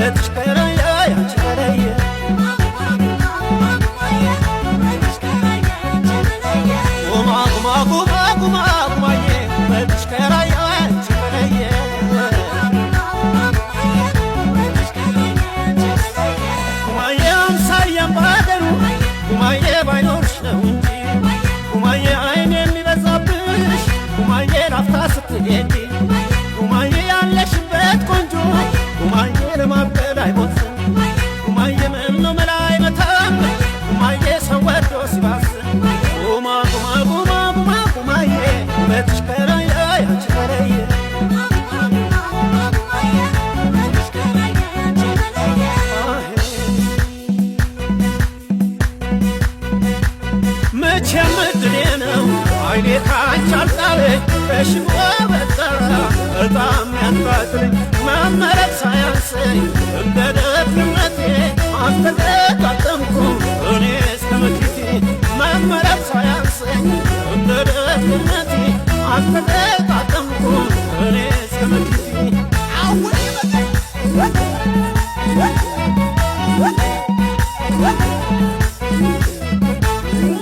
ውበትሽ ከራያ ያንቺ ተለየ። ጉማ ጉማ ጉማ ጉማ ጉማዬ፣ ውበትሽ ከራያ ያንቺ ተለየ። ጉማዬ አምሳያም ባገሩ፣ ጉማዬ ባይኖርሽ ነው እንጂ፣ ጉማዬ አይን የሚበዛብሽ፣ ጉማዬ ላፍታ ስትሄጂ፣ ጉማዬ ያለሽበት ቆንጆ፣ ጉማዬ ለማበል አይቦዝም፣ ጉማዬ ምነው መላ አይመታም፣ ጉማዬ ሰው ወዶ ሲባዝን። ጉማ ጉማ ጉማ ጉማ ጉማዬ፣ ውበትሽ ከራያ ያንቺ ተለየ። መቼም እድሌ ነው አይኔ ካንቺ አልጣለኝ፣ በሽቦ በጠራ በጣም ያንባጥለኝ፣ መመረጥ ሳያንሰኝ እንደ ደግነቴ አልተገጣጠምኩ እኔ እስከ መክሊቴ፣ መመረጥ ሳያንሰኝ እንደ ደግነቴ አልተገጣጠምኩ እኔ እስከ መክሊቴ።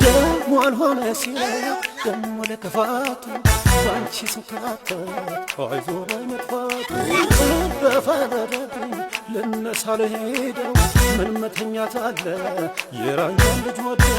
ደሞ አልሆነ ሲል ደሞ ለክፋቱ ባንቺ ስንከራተት አይዞ ባይ መጥፋቱ በፈረደብኝ ልነሳ ልሄደው፣ ምን መተኛት አለ የራያን ልጅ ወደው።